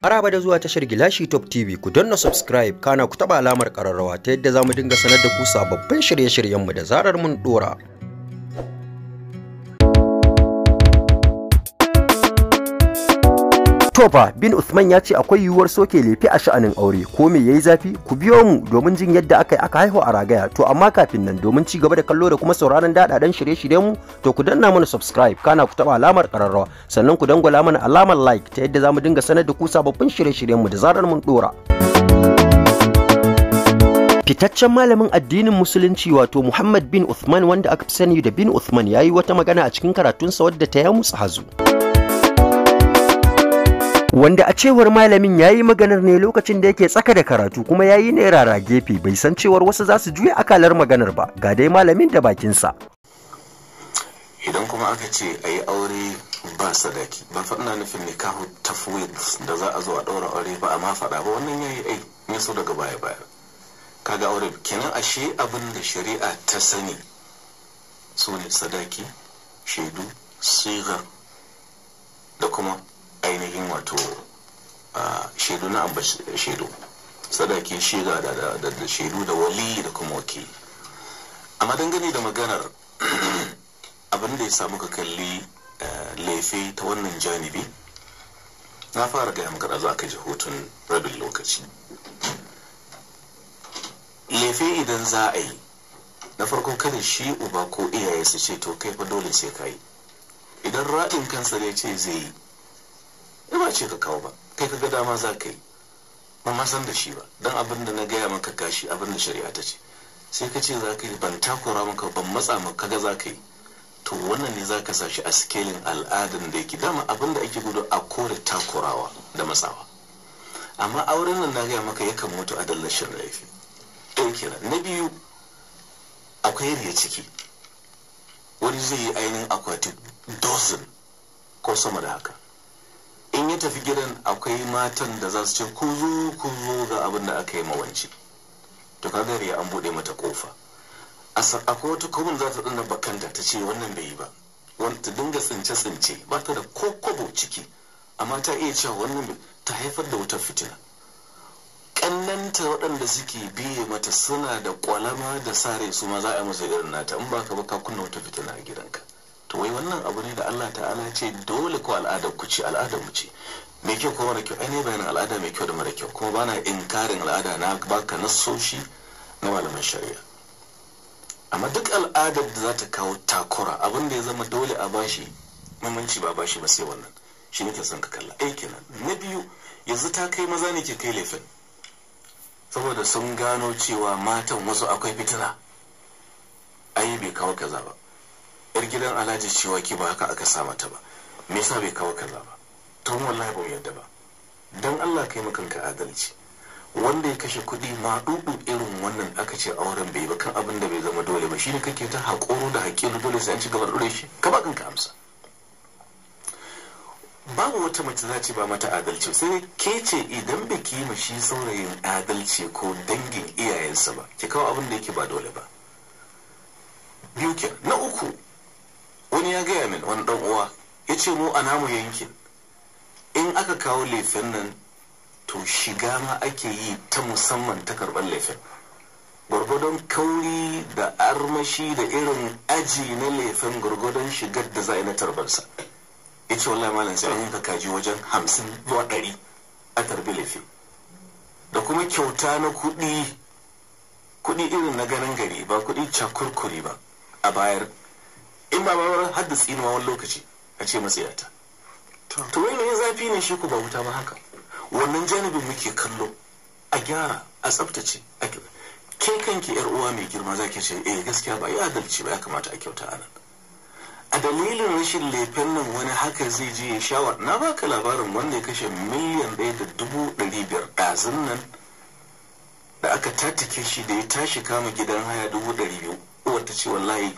Maraba da zuwa tashar Gilashi Top TV. Ku danna subscribe, kana ku taba alamar kararrawa ta yadda za mu dinga sanar da ku sababbin shirye-shiryenmu da zarar mun dora. Tofa bin Uthman ya ce akwai yiwuwar soke lefe a sha'anin aure. Ko me yayi zafi? Ku biyo mu domin jin yadda aka yi aka haihu a ragaya. To amma kafin nan, domin ci gaba da kallo da kuma sauraron dadadan shirye-shiryen mu, to ku danna mana subscribe, kana ku taba alamar kararrawa, sannan ku dangwala mana alamar like ta yadda zamu dinga sanar da ku sababbin shirye-shiryen mu da zarar mun dora. Fitaccen malamin addinin Musulunci, wato Muhammad bin Uthman, wanda aka fi sani da bin Uthman, yayi wata magana a cikin karatunsa wadda ta yamutsa hazo. Wanda a cewar malamin, ya yi maganar ne lokacin da yake tsaka da karatu, kuma ya yi ne rara gefe, bai san cewar wasu za su juya akalar maganar ba. Ga dai malamin da bakinsa. Idan kuma aka ce a yi aure ba sadaki ba, ina nufin nikahu tafwid da za a zo a ɗaura aure ba a ma faɗa ba. Wannan yayi ai ne so daga baya baya kaga aure kenan. Ashe abin da shari'a ta sani su ne sadaki, shaidu, sigar da kuma ainihin wato shaidu na ambaci shaidu, sadaki, shiga da shaidu da wali da kuma wakili. Amma dangane da maganar abin da ya samu ka kalli lefe ta wannan janibi, na fara gaya maka za ka ji hutun rabin lokaci. Lefe idan za a yi, na farko kada shi uba ko iyaye su ce, "To kai fa dole sai ka yi." Idan raɗin kansa ne ce zai yi, ba ce ka kawo ba, kai ka ga dama za ka yi, ba ma san da shi ba. Don abin da na gaya maka gashi, abin da shari'a ta ce, sai ka ce za ka yi. Ban takura maka, ban matsa maka, ga za ka yi. To wannan ne za ka sa shi a sikelin al'adan da yake dama. Abin da ake gudu, a kore takurawa da matsawa. Amma auren nan, na gaya maka, yakan mutu a dallashin laifi ɗaya kenan. Na biyu, akwai riya ciki. Wani zai yi ainihin akwati dozen ko sama da haka. In ya tafi gidan, akwai matan da za su ce, "Ku zo, ku zo, ga abin da aka yi mawanci." To ka riya an buɗe mata kofa. Akwai wata kwamin za ta dinga bakanta, ta ce wannan bai yi ba, ta dinga tsince tsince. Ba ta da ko kwabo ciki, amma ta iya cewa wannan bai, ta haifar da wutar fitina. Kannanta waɗanda suke biye mata suna da kwalama da sare, su ma za a yi musu irin nata. In ba ka ba, ka kunna wata fitina a gidanka. To wai wannan abu ne da Allah ta'ala ce dole, ko al'adar ku ce, al'adar mu ce, mai kyau ko mara kyau? Ai ne bayanin al'ada mai kyau da mara kyau, kuma bana inkarin al'ada. Na baka nassoshi na malaman shari'a. Amma duk al'adar da za ta kawo takura, abin da ya zama dole a bashi muhimmanci ba bashi ba, sai wannan shi nake son ka kalla. Ai kenan. Na biyu, yanzu ta kai maza ne ke kai laifin, saboda sun gano cewa matan wasu akwai fitina. Ai bai kawo kaza ba, yar gidan alhaji cewa ki ba haka aka sa mata ba, me yasa bai kawo kaza ba? To wallahi ba yadda ba. Dan Allah kai kanka adalci. Wanda ya kashe kuɗi ma dudu irin wannan, aka ce auren bai ba kan abin da bai zama dole ba, shine kake ta haƙoro da haƙƙi dole sai an ci gaba da ɗore shi. Ka ba kanka amsa. Babu wata mace za ce ba mata adalci, sai ke ce idan baki yi ma shi saurayin adalci ko dangin iyayensa ba, ki kawo abin da yake ba dole ba. Biyu kenan. Na uku, wani ya gaya min, wani dan uwa, ya ce mu a namu yankin, in aka kawo lefen nan, to shiga ma ake yi ta musamman ta karɓar lefen, gwargwadon kauri da armashi da irin aji na lefen, gwargwadon shigar da za a yi na tarbarsa. Ya ce wallahi malam, sai an yanka kaji wajen 50 zuwa 100 a tarbi lefe, da kuma kyauta na kuɗi, kuɗi irin na ganin gari ba, kuɗi cakurkuri ba, a bayar. In ba bayar, har da tsinuwa wani lokaci, a ce matsiyata. To wai mai zafi ne shi ku ba wuta ba haka? Wannan janibin muke kallo, a gyara, a tsaftace. Ke kanki, yar uwa mai girma, zaki ce eh gaskiya ba ya adalci ba, ya kamata a kyauta anan. A dalilin rashin lefen nan, wani haka zai je ya shawar. Na baka labarin wanda ya kashe 1,500,000 ɗazun nan da aka tattake shi, da ya tashi kama gidan haya 200,000. Uwar ta ce wallahi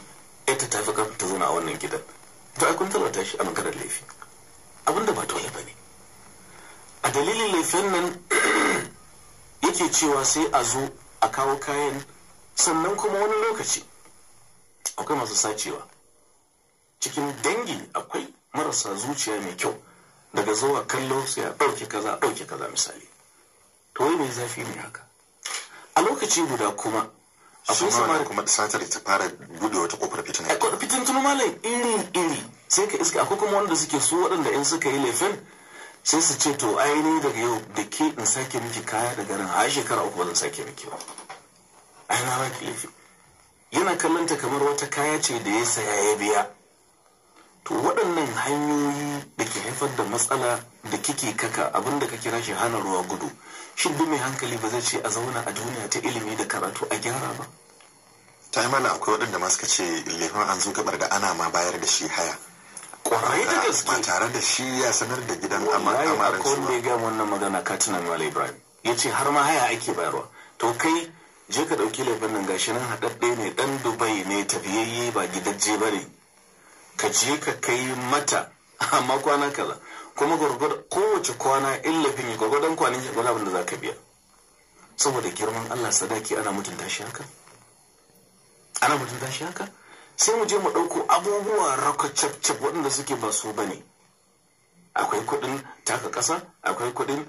ita ta fi karfin ta zauna a wannan gidan. To ai kun talauta shi a maganar laifi, abinda ba dole ba ne. A dalilin laifin nan yake cewa sai a zo a kawo kayan. Sannan kuma wani lokaci akwai masu sacewa cikin dangi, akwai marasa zuciya mai kyau. Daga zuwa kallo sai a ɗauke kaza, ɗauke kaza misali. To wai mai zafi ne haka? A lokaci guda kuma akwai samari kuma satar ta fara buɗe wata kofar fitina. Fitintunu malam iri iri. Sai ka iska akwai kuma wanda suke su waɗanda in suka yi laifin sai su ce to ai ni daga yau da ke in sake miki kaya daga nan a shekara 3 ba zan sake miki ba, ai na baki laifi. Yana kallonta kamar wata kaya ce da ya saya ya biya. To waɗannan hanyoyi da ke haifar da matsala da kike kaka abin da ka kira shi hana ruwa gudu, shin duk mai hankali ba zai ce a zauna a duniya ta ilimi da karatu a gyara ba? Ta yi mana akwai waɗanda ma suka ce laifin an zo gabar da ana ma bayar da shi haya. Kwarai da gaske. Ba tare da shi ya sanar da gidan amaran su ba. Akwai wanda ya gama wannan magana, ka tuna Malam Ibrahim. Ya ce har ma haya ake bayarwa. To kai je ka ɗauki laifin nan gashi nan haɗaɗɗe ne, ɗan Dubai ne, tafiyayye ba gidajje ba ne. Ka je ka kai mata amma kwana kaza. Kuma gwargwado kowace kwana in laifin ya gwargwadon kwanan ya gwargwadon abin da za ka biya. Saboda girman Allah sadaki ana mutunta shi haka? Ana mutunta shi haka? Sai mu je mu ɗauko abubuwa rakacapcap waɗanda suke ba su ba ne. Akwai kuɗin taka ƙasa, akwai kuɗin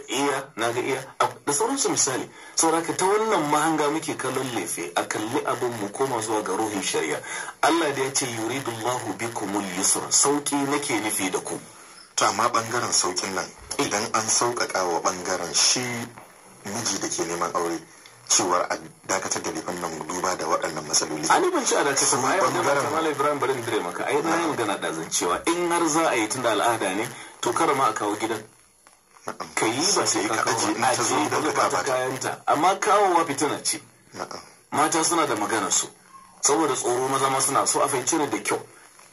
iya, na ga iya, da sauransu misali. Saboda ta wannan mahanga muke kallon lefe, a kalli abin mu koma zuwa ga ruhin shari'a. Allah da ya ce yuridullahu bikumul yusra, sauki nake nufi da ku. To amma bangaren saukin nan idan an sauƙaƙa wa bangaren shi miji da ke neman aure cewar a dakatar da lefen nan duba da waɗannan matsaloli. Ani ban ci a dakatar ba, ai magana ta Malam Ibrahim bari in dire maka, ai na yi magana ɗazan cewa in har za a yi tunda al'ada ne to kar ma a kawo gidan. Ka yi ba sai ka kawo ba, a je dole ba ta kayanta, amma kawowa fitina ce. Mata suna da magana su, saboda tsoro maza ma suna so a fahimci ne da kyau.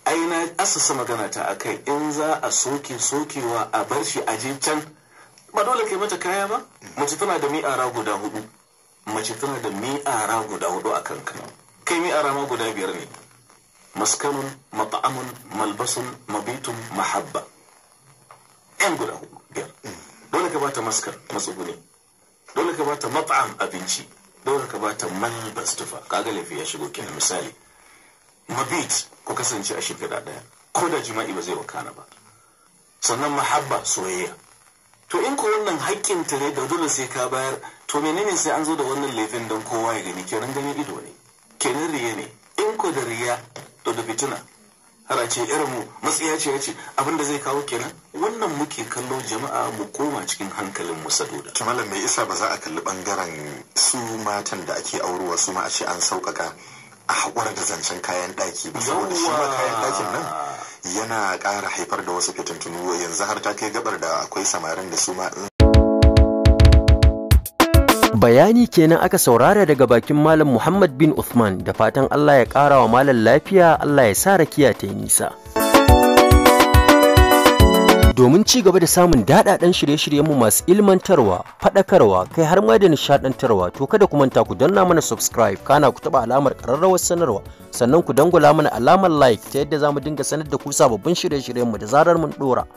Ai na asasa magana ta akai in za a soke sokewa a bar shi a je can, ba dole kai mata kaya ba. Mace tana da mi'ara guda 4. Mace tana da mi'ara guda 4 a kanka. Kai mi'ara ma guda 5 ne. Maskanun, mat'amun, malbasun, mabitun, mahabba. Yan guda 5. Dole ka bata maskar matsuguni. Dole ka bata mat'am abinci. Dole ka bata malbas tufa. Kaga laifi ya shigo kenan misali. Mabit ku kasance a shimfiɗa ɗaya. Ko da jima'i ba zai wakana ba. Sannan mahabba soyayya. To in ko wannan haƙƙinta ne da dole sai ka bayar, to menene sai an zo da wannan laifin don kowa ya gani? Kenan gani ido ne, kenan riya ne. In ko da riya to da fitina, har a ce irin mu matsiya ce ce abin da zai kawo kenan. Wannan muke kallo jama'a, mu koma cikin hankalin mu saboda. To malam, me isa ba za a kalli bangaren su matan da ake aurewa su ma a ce an sauƙaƙa a haƙura da zancen kayan ɗaki ba, saboda shi ma kayan ɗakin nan yana ƙara haifar da wasu fitintunu. Yanzu har ta kai gabar da akwai samarin da su ma. Bayani kenan aka saurara daga bakin Malam Muhammad bin Uthman, da fatan Allah ya ƙara wa malam lafiya, Allah ya sa rakiya ta yi nisa. Domin ci gaba da samun daɗaɗɗen shirye-shiryenmu masu ilmantarwa, faɗakarwa, kai har ma da nishaɗantarwa, to kada ku manta ku danna mana subscribe, kana ku taɓa alamar ƙararrawar sanarwa, sannan ku dangula mana alamar like ta yadda za mu dinga sanar da ku sababbin shirye-shiryenmu da zarar mun ɗora.